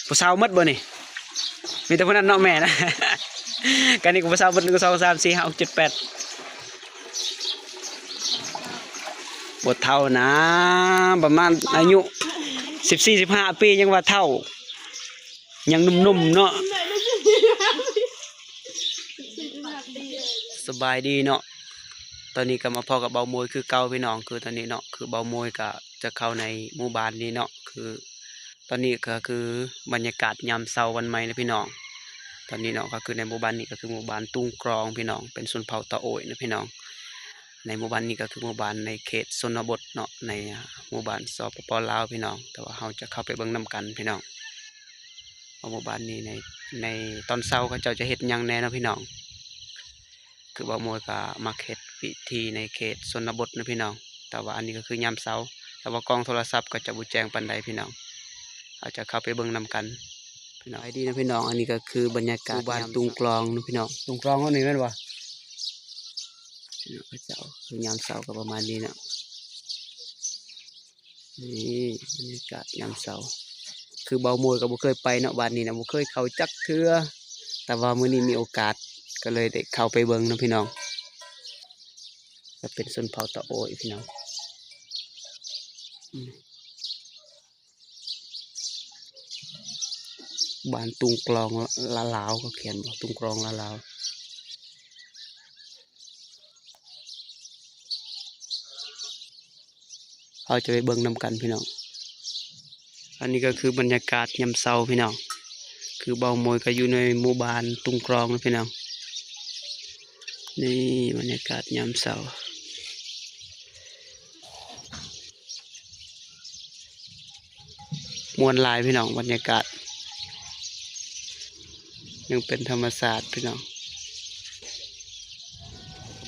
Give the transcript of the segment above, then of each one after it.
ຜູ້ສາວໝົດບໍ່ນີ້? ມີແຕ່ຜູ້ນັ້ນເນາະແມ່ນະ. ກະນີ້ກໍຜູ້ສາວໝົດ ໜຶ່ງ ສອງ ສາມ ສີ່ ຫ້າ ຫົກ ເຈັດ ແປດ ບໍ່ເຖົ້ານະ ປະມານອາຍຸສິບສີ່ ສິບຫ້າປີ ຍັງວ່າເຖົ້າ ຍັງໜຸ່ມໆເນາະ. ສະບາຍດີເນາະ. ຕອນນີ້ກໍມາພໍ້ກັບເບົາໂມຍຄືເກົ່າພີ່ນ້ອງ. ຄືຕອນນີ້ເນາະ ຄືເບົາໂມຍກໍຈະເຂົ້າໃນໝູ່ບ້ານນີ້ເນາະ. ຄືຕອນນີ້ກໍຄືບັນຍາກາດຍາມເຊົ້າວັນໃໝ່ນະພີ່ນ້ອງ. ຕອນນີ້ເນາະ ກໍຄືໃນໝູ່ບ້ານນີ້ກໍຄືໝູ່ບ້ານຕຸງກຣອງພີ່ນ້ອງ ເປັນຊົນເຜົ່າຕາໂອ້ຍນະພີ່ນ້ອງ. ໃນໝູ່ບ້ານນີ້ກໍຄືໝູ່ບ້ານໃນເຂດຊົນນະບົດເນາະ ໃນໝູ່ບ້ານ ສປປ ລາວ ພີ່ນ້ອງ. ແຕ່ວ່າເຮົາຈະເຂົ້າໄປເບິ່ງນຳກັນພີ່ນ້ອງ ວ່າໝູ່ບ້ານນີ້ໃນ ໃນຕອນເຊົ້າເຂົາເຈົ້າຈະເຮັດຫຍັງແດ່ເນາະພີ່ນ້ອງ. ຄືເບົາໂມຍກໍມັກເຮັດພິທີໃນເຂດຊົນນະບົດນະພີ່ນ້ອງ. ແຕ່ວ່າອັນນີ້ກໍຄືຍາມເຊົ້າ ແຕ່ວ່າກ້ອງໂທລະສັບກໍຈະບໍ່ແຈ້ງປານໃດພີ່ນ້ອງ. ເຮົາຈະເຂົ້າໄປເບິ່ງນຳກັນພີ່ນ້ອງ. ສະບາຍດີນະພີ່ນ້ອງ. ອັນນີ້ກໍຄືບັນຍາກາດບ້ານຕຸງກຣອງນະພີ່ນ້ອງ. ຕຸງກຣອງເຮົານີ້ແມ່ນບໍ່? ພີ່ນ້ອງເຂົາເຈົ້າ ຄືຍາມເຊົ້າກໍປະມານນີ້ເນາະ. ນີ້ບັນຍາກາດຍາມເຊົ້າ ຄືເບົາໂມຍກໍບໍ່ເຄີຍໄປເນາະ ບ້ານນີ້ນະ ບໍ່ເຄີຍເຂົ້າຈັກເທື່ອ. ແຕ່ວ່າມື້ນີ້ມີໂອກາດ ກໍເລີຍໄດ້ເຂົ້າໄປເບິ່ງນະພີ່ນ້ອງ. ກໍເປັນຊົນເຜົ່າຕາໂອ້ຍພີ່ນ້ອງ. ອືມ ບ້ານຕຸງກຣອງລະລາວ ເຂົາຂຽນບໍ່ ຕຸງກຣອງລະລາວ. ເຮົາຈະໄປເບິ່ງນຳກັນພີ່ນ້ອງ. ອັນນີ້ກໍຄືບັນຍາກາດຍາມເຊົ້າພີ່ນ້ອງ. ຄືເບົາໂມຍກໍຢູ່ໃນໝູ່ບ້ານຕຸງກຣອງນະພີ່ນ້ອງ. ນີ້ບັນຍາກາດຍາມເຊົ້າ. ມ່ວນຫຼາຍພີ່ນ້ອງ ບັນຍາກາດ ຍັງເປັນທຳມະຊາດພີ່ນ້ອງ.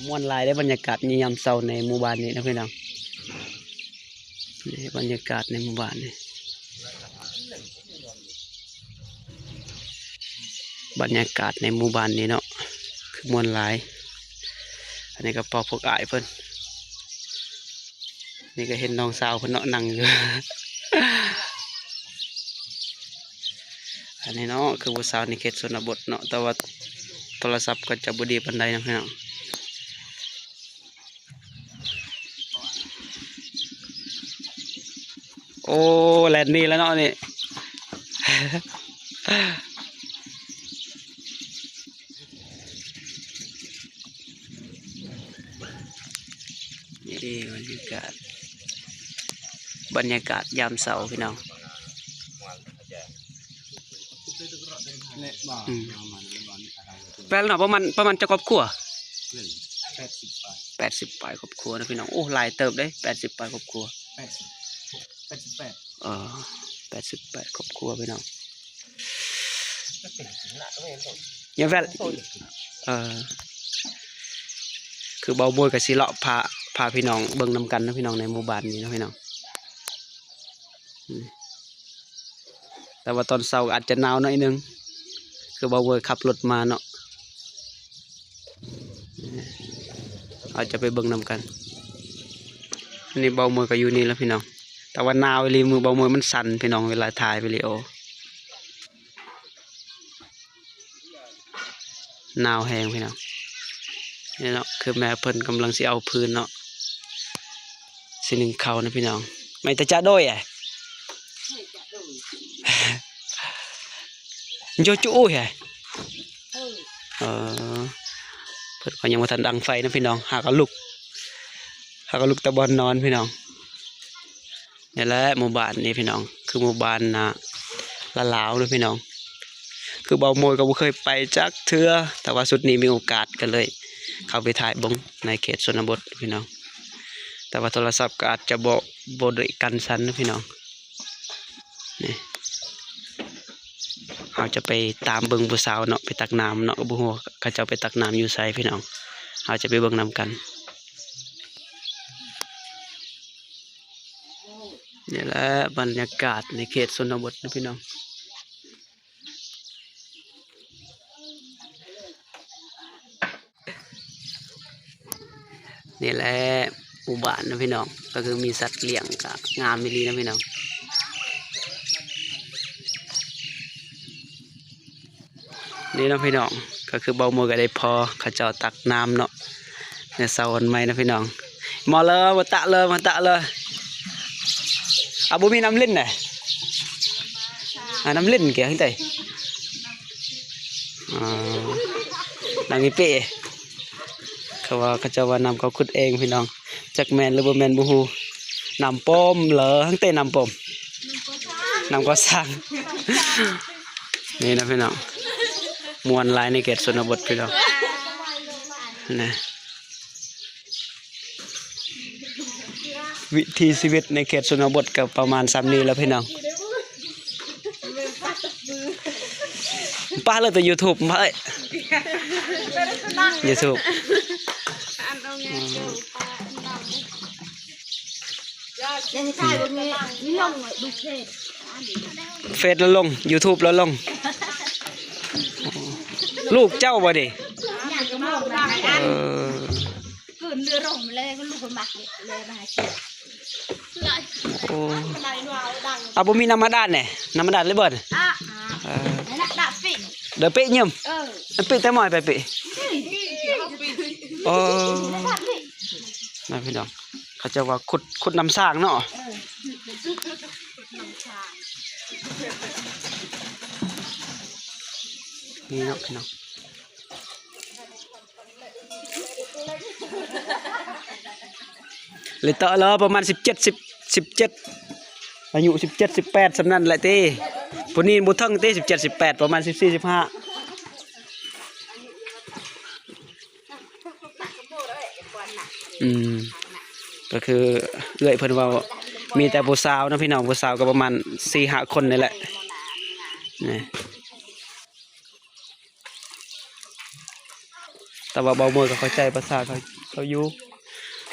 ມ່ວນຫຼາຍເດ້ ບັນຍາກາດຍາມເຊົ້າໃນໝູ່ບ້ານນີ້ນະພີ່ນ້ອງ. ນີ້ບັນຍາກາດໃນໝູ່ບ້ານນີ້ ບັນຍາກາດໃນໝູ່ບ້ານນີ້ເນາະ ຄືມ່ວນຫຼາຍ. ອັນນີ້ກໍພໍ້ພວກອ້າຍເພິ່ນ. ນີ້ກໍເຫັນນ້ອງສາວເພິ່ນເນາະ ນັ່ງຢູ່. ອັນນີ້ເນາະ ຄືຜູ້ສາວໃນເຂດຊົນນະບົດເນາະ ແຕ່ວ່າໂທລະສັບກໍຈະບໍ່ດີປານໃດເນາະພີ່ນ້ອງ. ໂອ້ ແລ່ນໜີແລ້ວເນາະນີ້. ນີ້ເດ້ບັນຍາກາດ ບັນຍາກາດຍາມເຊົ້າພີ່ນ້ອງ. ອືມ ແປດເນາະ ປະມານ ປະມານຈັກຄອບຄົວ? ແປດສິບປາຍ ແປດສິບປາຍຄອບຄົວນະພີ່ນ້ອງ. ໂອ້ ຫຼາຍເຕີບເດ້ ແປດສິບປາຍຄອບຄົວ. ແປດສິບ ແປດສິບແປດ ເອີ ແປດສິບແປດຄອບຄົວພີ່ນ້ອງ. ຍັງແຟນ ເອີ ຄືເບົາໂມຍກໍຊິເລາະພາ ພາພີ່ນ້ອງເບິ່ງນຳກັນເນາະພີ່ນ້ອງ ໃນໝູ່ບ້ານນີ້ເນາະພີ່ນ້ອງ. ອືມ ແຕ່ວ່າຕອນເຊົ້າກໍອາດຈະໜາວໜ້ອຍໜຶ່ງ ຄືເບົາໂມຍຂັບລົດມາເນາະ. ເຮົາຈະໄປເບິ່ງນຳກັນ. ອັນນີ້ເບົາໂມຍກໍຢູ່ນີ້ແຫຼະພີ່ນ້ອງ ແຕ່ວ່າໜາວອີ່ຫຼີ ມືເບົາໂມຍມັນສັ່ນພີ່ນ້ອງ ເວລາຖ່າຍວິດີໂອ. ໜາວແຮງພີ່ນ້ອງ. ນີ້ເນາະ ຄືແມ່ເພິ່ນກຳລັງຊິເອົາຟືນເນາະ ຊິໜຶ້ງເຂົ້ານະພີ່ນ້ອງ. ໄມຕະຈະໂດຍ ໂຈຈຸອຸຍ ເອີ ເພິ່ນກໍຍັງບໍ່ທັນດັງໄຟນະພີ່ນ້ອງ ຫາກໍລຸກ ຫາກໍລຸກແຕ່ບ່ອນນອນພີ່ນ້ອງ. ນີ້ແຫຼະໝູ່ບ້ານນີ້ພີ່ນ້ອງ ຄືໝູ່ບ້ານນາລະລາວເດີພີ່ນ້ອງ. ຄືເບົາໂມຍກໍບໍ່ເຄີຍໄປຈັກເທື່ອ ແຕ່ວ່າຊຸດນີ້ມີໂອກາດກໍເລີຍເຂົ້າໄປຖ່າຍເບິ່ງໃນເຂດຊົນນະບົດພີ່ນ້ອງ. ແຕ່ວ່າໂທລະສັບກໍອາດຈະບໍ່ ບໍ່ໄດ້ກັນສັ່ນເນາະພີ່ນ້ອງ. ນີ້ ເຮົາຈະໄປຕາມເບິ່ງຜູ້ສາວເນາະ ໄປຕັກນ້ຳເນາະ ກໍບໍ່ຮູ້ວ່າເຂົາເຈົ້າໄປຕັກນ້ຳຢູ່ໃສພີ່ນ້ອງ. ເຮົາຈະໄປເບິ່ງນຳກັນ. ນີ້ແຫຼະບັນຍາກາດໃນເຂດຊົນນະບົດນະພີ່ນ້ອງ. ນີ້ແຫຼະໝູ່ບ້ານນະພີ່ນ້ອງ ກໍຄືມີສັດລ້ຽງ ກໍງາມອີ່ຫຼີນະພີ່ນ້ອງ. ນີ້ເນາະພີ່ນ້ອງ ກໍຄືເບົາໂມຍກໍໄດ້ພໍເຂົາເຈົ້າຕັກນ້ຳເນາະ ໃນເຊົ້າວັນໃໝ່ເນາະພີ່ນ້ອງ. ມາເລີຍ ມາຕະເລີຍ ມາຕະເລີຍ. ອາ ບໍ່ມີນ້ຳຫຼິ້ນນະ ອາ ນ້ຳຫຼິ້ນແກງໃດ ອາ ນ້ຳອີເປ້ ເຂົາວ່າ ເຂົາເຈົ້າວ່ານ້ຳເຂົາຂຸດເອງພີ່ນ້ອງ. ຈັກແມ່ນຫຼືບໍ່ແມ່ນບໍ່ຮູ້. ນ້ຳປ້ອມເລີ ທັງແຕ່ນ້ຳປ້ອມ ນ້ຳກໍ່ສ້າງ. ນີ້ນະພີ່ນ້ອງ ມ່ວນຫຼາຍໃນເຂດຊົນນະບົດພີ່ນ້ອງນະ. ວິຖີຊີວິດໃນເຂດຊົນນະບົດກໍປະມານຊ່ຳນີ້ແຫຼະພີ່ນ້ອງ. ປະເລີຍແຕ່ YouTube ປະເອີຍ YouTube. ເຟສລະລົງ YouTube ລະລົງ. ລູກເຈົ້າບໍ່ນີ້? ເອີ ຄືນເຮືອລົງມາເລີຍ ມັນລູກມັນມັກເລີຍມາຫາກິນ. ໂອ້ ເອົາ ບໍ່ມີນ້ຳບາດານແດ່ ນ້ຳບາດານເລີຍບໍ່? ອ່ະ ເອີ ນັ້ນນະ ດາປິ ດາປິຍືມ. ເອີ ດາປິແຕ່ໝ້ອຍໄປປິ. ໂອ້ ນະພີ່ນ້ອງ ເຂົາເຈົ້າວ່າຂຸດ ຂຸດນ້ຳສ້າງເນາະ. ເອີ ນີ້ເນາະພີ່ນ້ອງ. ເລີຍເຕາະລາວປະມານສິບເຈັດ ສິບ ສິບເຈັດ ອາຍຸສິບເຈັດ ສິບແປດ ສ່ຳນັ້ນແຫຼະຕິ. ຜູ້ນີ້ບໍ່ເຖິງຕິ ສິບເຈັດ ສິບແປດ ປະມານສິບສີ່ ສິບຫ້າ. ອືມ ກໍຄືເອື້ອຍເພິ່ນເວົ້າ ມີແຕ່ຜູ້ສາວເນາະພີ່ນ້ອງ ຜູ້ສາວກໍປະມານສີ່ຫ້າຄົນນີ້ແຫຼະ ນີ້. ແຕ່ວ່າເບົາໂມຍກໍເຂົ້າໃຈພາສາເຂົາ ເຂົາຢູ່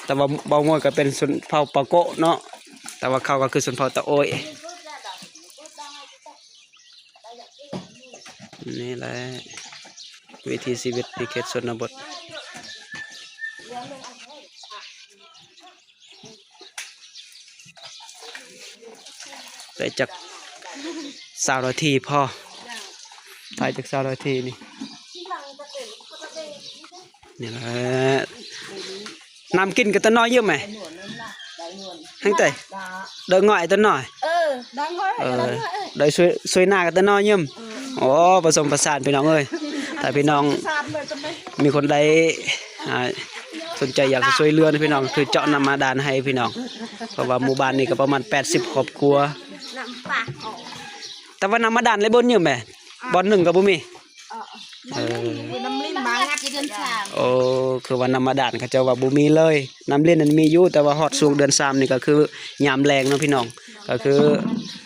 ແຕ່ວ່າເບົາໂມຍກໍເປັນຊົນເຜົ່າປາໂກະເນາະ ແຕ່ວ່າເຂົາກໍຄືຊົນເຜົ່າຕາໂອ້ຍ. ນີ້ແຫຼະວິຖີຊີວິດໃນເຂດຊົນນະບົດ. ໄດ້ຈັກຊາວນາທີພໍ ຖ່າຍຈັກຊາວນາທີນີ້. ນີ້ແຫຼະ ນ້ຳກິນກໍຕະໜ້ອຍຍືມແມ ແຮງໄຕ ເດີງ່ອຍຕະໜ້ອຍ. ເອີ ເອີ ໄດ້ຊ່ວຍ ຊ່ວຍໜ້າກັນແຕ່ນ້ອຍຍືມ. ໂອ້ ປະສົມປະສານພີ່ນ້ອງເອີຍ ຖ້າພີ່ນ້ອງມີຄົນໃດ ອ່າ ສົນໃຈຢາກຈະຊ່ວຍເຫຼືອນະພີ່ນ້ອງ ຄືເຈາະນ້ຳບາດານໃຫ້ພີ່ນ້ອງ ເພາະວ່າໝູ່ບ້ານນີ້ກໍປະມານແປດສິບຄອບຄົວ ແຕ່ວ່ານ້ຳບາດານເລີຍບໍ່ຍືມແມ ບ່ອນໜຶ່ງກໍບໍ່ມີ. ເອີ ນ້ຳລິນມາງັດເດືອນສາມ. ໂອ້ ຄືວ່ານ້ຳບາດານເຂົາເຈົ້າວ່າບໍ່ມີເລີຍ ນ້ຳລິນນັ້ນມີຢູ່ ແຕ່ວ່າຮອດຊ່ວງເດືອນສາມນີ້ກໍຄືຍາມແລ້ງເນາະພີ່ນ້ອງ ກໍຄື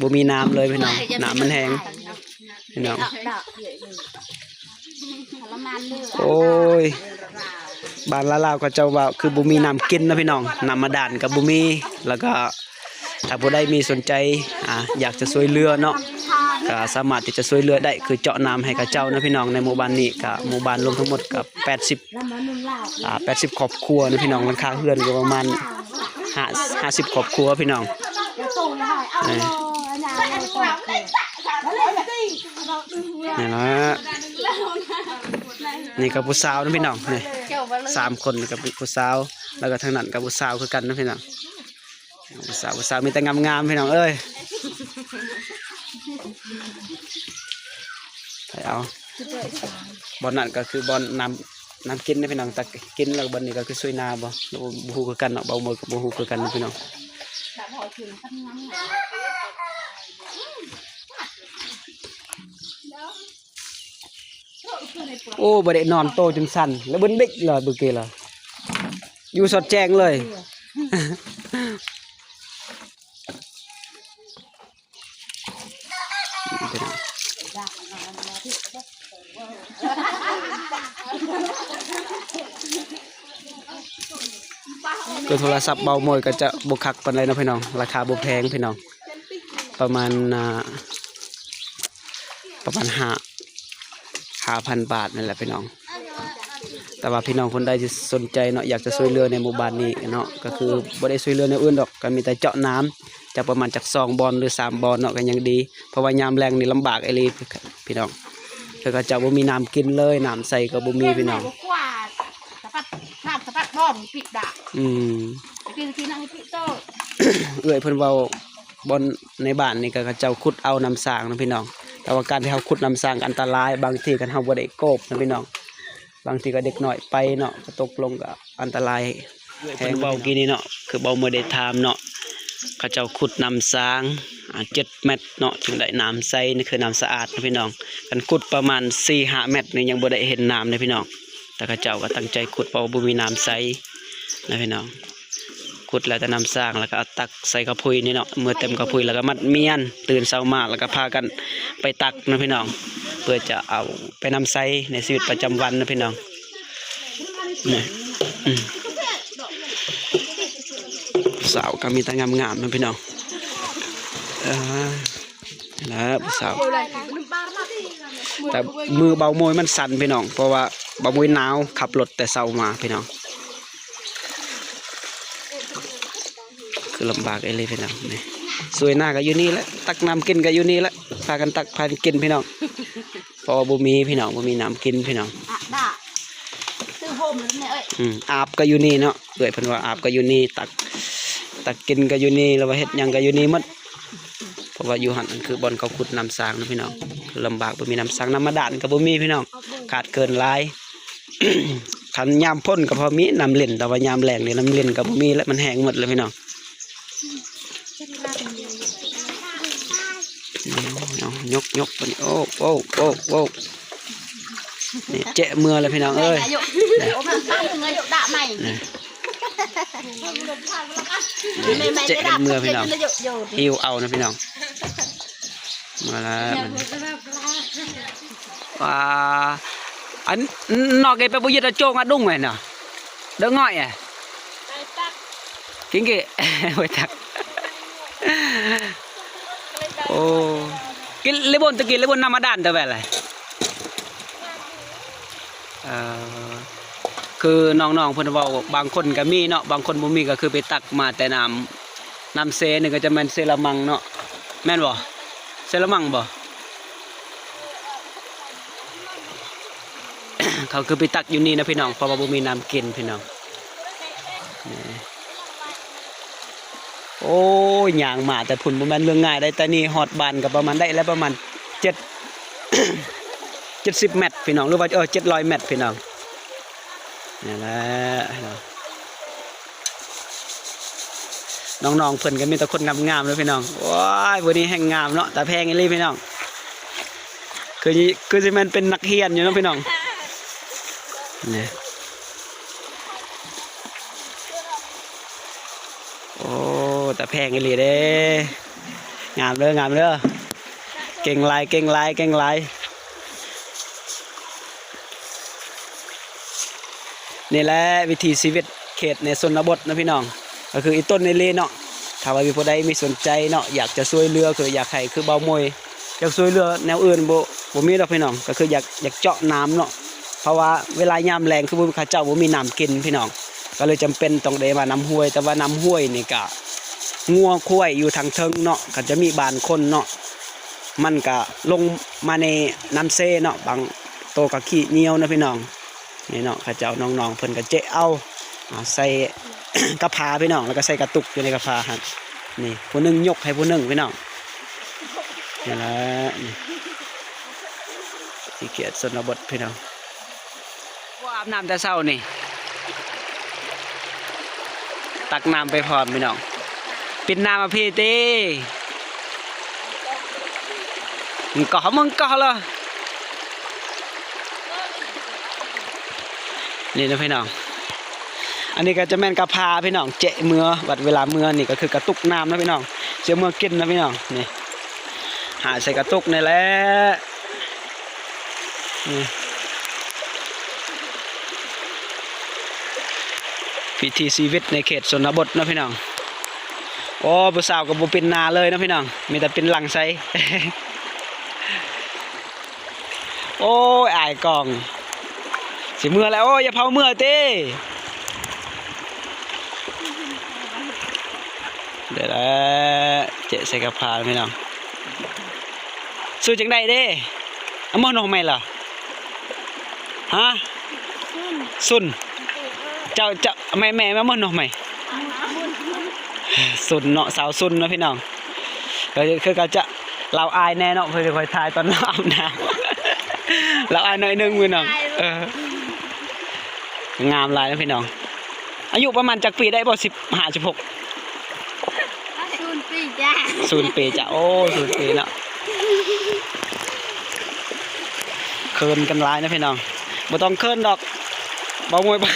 ບໍ່ມີນ້ຳເລີຍພີ່ນ້ອງ ນ້ຳມັນແຫ້ງພີ່ນ້ອງ. ໂອ້ຍ ບ້ານລາວໆ ເຂົາເຈົ້າວ່າຄືບໍ່ມີນ້ຳກິນເນາະພີ່ນ້ອງ ນ້ຳບາດານກໍບໍ່ມີ ແລ້ວກໍ ຖ້າຜູ້ໃດມີສົນໃຈ ອ່າ ຢາກຈະຊ່ວຍເຫຼືອເນາະ ກໍສາມາດທີ່ຈະຊ່ວຍເຫຼືອໄດ້ ຄືເຈາະນ້ຳໃຫ້ເຂົາເຈົ້າເນາະພີ່ນ້ອງ. ໃນໝູ່ບ້ານນີ້ກໍ ໝູ່ບ້ານລວມທັງໝົດກໍແປດສິບ ອ່າ ແປດສິບຄອບຄົວເນາະພີ່ນ້ອງ ຫຼັງຄາເຮືອນກໍປະມານຫ້າ ຫ້າສິບຄອບຄົວພີ່ນ້ອງ. ນີ້ ນີ້ລະ ນີ້ກໍຜູ້ສາວເນາະພີ່ນ້ອງ ນີ້ສາມຄົນ ນີ້ກໍເປັນຜູ້ສາວ ແລ້ວກໍທາງນັ້ນກໍຜູ້ສາວຄືກັນເນາະພີ່ນ້ອງ. ຜູ້ສາວ ຜູ້ສາວມີແຕ່ງາມໆ ພີ່ນ້ອງເອີຍ ໄປເອົາ. ບ່ອນນັ້ນກໍຄືບ່ອນນ້ຳ ນ້ຳກິນເດ້ພີ່ນ້ອງ ຕັກກິນ ແລ້ວບ່ອນນີ້ກໍຄືສວຍນາບໍ່ ບໍ່ຮູ້ຄືກັນເນາະ ເບົາໂມຍກໍບໍ່ຮູ້ຄືກັນເນາະພີ່ນ້ອງ. ໂອ້ ບໍ່ໄດ້ນອນ ໂຕຈົນສັ່ນ ແລ້ວເບິ່ງເດັກລະ ເມື່ອກີ້ລະ ຢູ່ສອດແຈ້ງເລີຍ. ຄືໂທລະສັບເບົາໂມຍກໍຈະບໍ່ຄັກປານໃດເນາະພີ່ນ້ອງ ລາຄາບໍ່ແພງພີ່ນ້ອງ ປະມານ ອ່າ ປະມານຫ້າ ຫ້າພັນບາດນີ້ແຫຼະພີ່ນ້ອງ. ແຕ່ວ່າພີ່ນ້ອງຄົນໃດທີ່ສົນໃຈເນາະ ຢາກຈະຊ່ວຍເຫຼືອໃນໝູ່ບ້ານນີ້ເນາະ ກໍຄືບໍ່ໄດ້ຊ່ວຍເຫຼືອແນວອື່ນດອກ ກໍມີແຕ່ເຈາະນ້ຳ ຈັກປະມານຈັກສອງບ່ອນ ຫຼື ສາມບ່ອນເນາະ ກໍຍັງດີ ເພາະວ່າຍາມແລ້ງນີ້ລຳບາກອີ່ຫຼີພີ່ນ້ອງ. ກໍ ເຂົາເຈົ້າບໍ່ມີນ້ຳກິນເລີຍ ນ້ຳໃຊ້ກໍບໍ່ມີພີ່ນ້ອງ. ອືມ ເອື້ອຍເພິ່ນເວົ້າ ບ່ອນໃນບ້ານນີ້ກໍເຂົາເຈົ້າຂຸດເອົານ້ຳສ້າງນະພີ່ນ້ອງ. ແຕ່ວ່າການທີ່ເຮົາຂຸດນ້ຳສ້າງກໍອັນຕະລາຍ ບາງທີຄັນເຮົາບໍ່ໄດ້ໂກບນະພີ່ນ້ອງ ບາງທີກໍເດັກນ້ອຍໄປເນາະ ກໍຕົກລົງກໍອັນຕະລາຍ. ເອື້ອຍເພິ່ນເວົ້າກີ້ນີ້ເນາະ ຄືເບົາເມີໄດ້ຖາມເນາະ ເຂົາເຈົ້າຂຸດນ້ຳສ້າງ ອາ ເຈັດແມັດເນາະ ຈຶ່ງໄດ້ນ້ຳໃສ ນີ້ຄືນ້ຳສະອາດນະພີ່ນ້ອງ. ຄັນຂຸດປະມານສີ່ຫ້າແມັດນີ້ຍັງບໍ່ໄດ້ເຫັນນ້ຳເດ້ພີ່ນ້ອງ. ແຕ່ເຂົາເຈົ້າກໍຕັ້ງໃຈຂຸດ ເພາະວ່າບໍ່ມີນ້ຳໃສນະພີ່ນ້ອງ. ຂຸດແລ້ວແຕ່ນ້ຳສ້າງ ແລ້ວກໍເອົາຕັກໃສ່ກະພຸ້ຍນີ້ເນາະ ເມືອເຕັມກະພຸ້ຍ ແລ້ວກໍມັດມ້ຽນ ຕື່ນເຊົ້າມາ ແລ້ວກໍພາກັນໄປຕັກນະພີ່ນ້ອງ ເພື່ອຈະເອົາໄປນຳໃຊ້ໃນຊີວິດປະຈຳວັນນະພີ່ນ້ອງ. ນີ້ ອືມ ສາວກໍມີແຕ່ງາມໆນະພີ່ນ້ອງ. ເອີ ແລ້ວຜູ້ສາວ ແຕ່ມືເບົາໂມຍມັນສັ່ນພີ່ນ້ອງ ເພາະວ່າເບົາໂມຍໜາວ ຂັບລົດແຕ່ເຊົ້າມາພີ່ນ້ອງ. ຄືລຳບາກອີ່ຫຼີພີ່ນ້ອງ. ນີ້ ສວຍໜ້າກໍຢູ່ນີ້ແຫຼະ ຕັກນ້ຳກິນກໍຢູ່ນີ້ແຫຼະ ພາກັນຕັກພາກັນກິນພີ່ນ້ອງ. ເພາະວ່າບໍ່ມີພີ່ນ້ອງ ບໍ່ມີນ້ຳກິນພີ່ນ້ອງ. ອາບ ຊື້ໂຮມແມ່ເອີຍ. ອືມ ອາບກໍຢູ່ນີ້ເນາະ ເອື້ອຍເພິ່ນວ່າອາບກໍຢູ່ນີ້ ຕັກ ຕັກກິນກໍຢູ່ນີ້ ຫຼືວ່າເຮັດຫຍັງກໍຢູ່ນີ້ໝົດ. ເພາະວ່າຢູ່ຫັ້ນ ອັນຄືບ່ອນເຂົາຂຸດນ້ຳສ້າງນະພີ່ນ້ອງ ລຳບາກ ບໍ່ມີນ້ຳສ້າງ ນ້ຳບາດານກໍບໍ່ມີພີ່ນ້ອງ ຂາດເຂີນຫຼາຍ. ຄັນຍາມຝົນກໍພໍມີນ້ຳຫຼິ້ນ ແຕ່ວ່າຍາມແລ້ງນີ້ນ້ຳຫຼິ້ນກໍບໍ່ມີແລ້ວ ມັນແຫ້ງໝົດແລ້ວພີ່ນ້ອງ. ເອົາ ຍົກໆ ບາດນີ້ ໂອ້ ໂອ້ ໂອ້ ໂອ້ ນີ້ ແຈະເມືອແລ້ວພີ່ນ້ອງເອີຍ. ນີ້ ແຈະກັນເມືອພີ່ນ້ອງ ຫິ້ວເອົານະພີ່ນ້ອງ. ມາແລ້ວ ວ່າ ອັນ ນອກເກໄປບໍ່ຍຶດອາໂຈງອາດຸງແມ່ນເນາະ ເດີງ້ອຍອະ ກິນເກ ໄປຕັກ. ໂອ້ ກິນເລບົນຕະກີ້ ເລບົນນ້ຳມາດານແຕ່ແວ່ນແຫຼະ. ເອີ ຄືນ້ອງໆເພິ່ນເວົ້າ ບາງຄົນກໍມີເນາະ ບາງຄົນບໍ່ມີ ກໍຄືໄປຕັກມາແຕ່ນ້ຳ ນ້ຳເຊນີ້ກໍຈະແມ່ນເຊລະມັງເນາະ ແມ່ນບໍ່? ເຊລະມັງບໍ່? ເຂົາຄືໄປຕັກຢູ່ນີ້ນະພີ່ນ້ອງ ເພາະວ່າບໍ່ມີນ້ຳກິນພີ່ນ້ອງ. ນີ້ ໂອ້ຍ ຍ່າງມາແຕ່ພຸ້ນບໍ່ແມ່ນເລື່ອງງ່າຍໃດ ແຕ່ນີ້ຮອດບ້ານກໍປະມານ ໄດ້ແລ້ວປະມານເຈັດ ເຈັດສິບແມັດພີ່ນ້ອງ ຫຼືວ່າ ເອີ ເຈັດຮ້ອຍແມັດພີ່ນ້ອງ. ນີ້ແຫຼະ ນ້ອງໆເພິ່ນກໍມີແຕ່ຄົນງາມໆເນາະພີ່ນ້ອງ. ໂອ້ຍ ຜູ້ນີ້ແຮ່ງງາມເນາະ ຕາແພງອີ່ຫຼີພີ່ນ້ອງ. ຄື ຄືຊິແມ່ນເປັນນັກຮຽນຢູ່ເນາະພີ່ນ້ອງ. ນີ້ ໂອ້ ຕາແພງອີ່ຫຼີເດ້. ງາມເດີ ງາມເດີ ເກັ່ງຫຼາຍ ເກັ່ງຫຼາຍ ເກັ່ງຫຼາຍ. ນີ້ແຫຼະວິຖີຊີວິດເຂດໃນຊົນນະບົດເນາະພີ່ນ້ອງ ກໍຄືອີ່ຕົນນີ້ເລີຍເນາະ. ຖ້າວ່າມີຜູ້ໃດມີສົນໃຈເນາະ ຢາກຈະຊ່ວຍເຫຼືອ ຄືຢາກໃຫ້ຄືເບົາໂມຍ ຢາກຊ່ວຍເຫຼືອແນວອື່ນບໍ່ ບໍ່ມີດອກພີ່ນ້ອງ ກໍຄືຢາກ ຢາກເຈາະນ້ຳເນາະ. ເພາະວ່າເວລາຍາມແລ້ງຄືບໍ່ ເຂົາເຈົ້າບໍ່ມີນ້ຳກິນພີ່ນ້ອງ ກໍເລີຍຈຳເປັນຕ້ອງໄດ້ມານ້ຳຫ້ວຍ. ແຕ່ວ່ານ້ຳຫ້ວຍນີ້ກະງົວຄວາຍຢູ່ທາງເທິງເນາະ ກໍຈະມີບ້ານຄົນເນາະ ມັນກະລົງມາໃນນ້ຳເຊເນາະ ບາງໂຕກໍຂີ້ຍ່ຽວເນາະພີ່ນ້ອງ. ນີ້ເນາະ ເຂົາເຈົ້ານ້ອງໆເພິ່ນກໍເຈາະເອົາ ອາ ໃສ່ກະພາພີ່ນ້ອງ ແລ້ວກໍໃສ່ກະຕຸກຢູ່ໃນກະພາຫັ້ນ. ນີ້ຜູ້ໜຶ່ງຍົກໃຫ້ຜູ້ໜຶ່ງພີ່ນ້ອງ. ນີ້ແຫຼະ ນີ້ ທີ່ເຂດຊົນນະບົດພີ່ນ້ອງ. ອາບນ້ຳແຕ່ເຊົ້ານີ້ ຕັກນ້ຳໄປພ້ອມພີ່ນ້ອງ. ປິ່ນນ້ຳມາພີ້ຕິ ມຶງກໍ ມຶງກໍລະ. ນີ້ນະພີ່ນ້ອງ ອັນນີ້ກໍຈະແມ່ນກະພາພີ່ນ້ອງ ເຈາະເມືອ ບັດເວລາເມືອນີ້ກໍຄືກະຕຸກນ້ຳນະພີ່ນ້ອງ ຊິເອົາເມືອກິນນະພີ່ນ້ອງ. ນີ້ ຫາໃສ່ກະຕຸກນີ້ແຫຼະ. ນີ້ ວິຖີຊີວິດໃນເຂດຊົນນະບົດເນາະພີ່ນ້ອງ. ໂອ້ ຜູ້ສາວກໍບໍ່ປິ່ນໜ້າເລີຍເນາະພີ່ນ້ອງ ມີແຕ່ປິ່ນຫຼັງໃສ່. ໂອ້ຍ ອາຍກ້ອງ ຊິເມືອແລ້ວ. ໂອ້ຍ ຢ່າເຜົາເມືອຕິ ເດີແຫຼະ ເຈາະໃສ່ກະພາພີ່ນ້ອງ. ຊື່ຈັ່ງໃດເດ້? ເອົາມານອກໃໝ່ລະ. ຮະ? ຊຸນ. ເຈົ້າ ເຈົ້າ ແມ່ ແມ່ມາໝົດເນາະ ແມ່. ຊຸນເນາະ ສາວຊຸນເນາະພີ່ນ້ອງ. ກໍຄືເຂົາຈະ ລາວອາຍແດ່ເນາະ ເພິ່ນຊິຄ່ອຍຖ່າຍຕອນລາວອາບນ້ຳ ລາວອາຍໜ້ອຍໜຶ່ງພີ່ນ້ອງ. ເອີ ງາມຫຼາຍເນາະພີ່ນ້ອງ. ອາຍຸປະມານຈັກປີໄດ້ບໍ່? ສິບຫ້າ ສິບຫົກ. ສູນປີຈ້າ ສູນປີຈ້າ. ໂອ້ ສູນປີເນາະ. ເຂີນກັນຫຼາຍເນາະພີ່ນ້ອງ. ບໍ່ຕ້ອງເຂີນດອກ ບ່າວມຸ້ຍ ບໍ່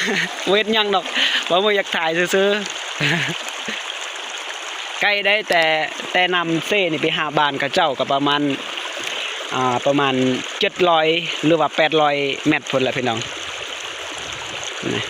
ເຮັດຫຍັງດອກ. ບ່າວມຸ້ຍຢາກຖ່າຍຊື່ໆ. ໃກ້ໄດ້ ແຕ່ ແຕ່ນ້ຳເຊນີ້ໄປຫາບ້ານເຂົາເຈົ້າກໍປະມານ ອ່າ ປະມານເຈັດຮ້ອຍ ຫຼືວ່າແປດຮ້ອຍແມັດພຸ້ນແຫຼະພີ່ນ້ອງ. ນີ້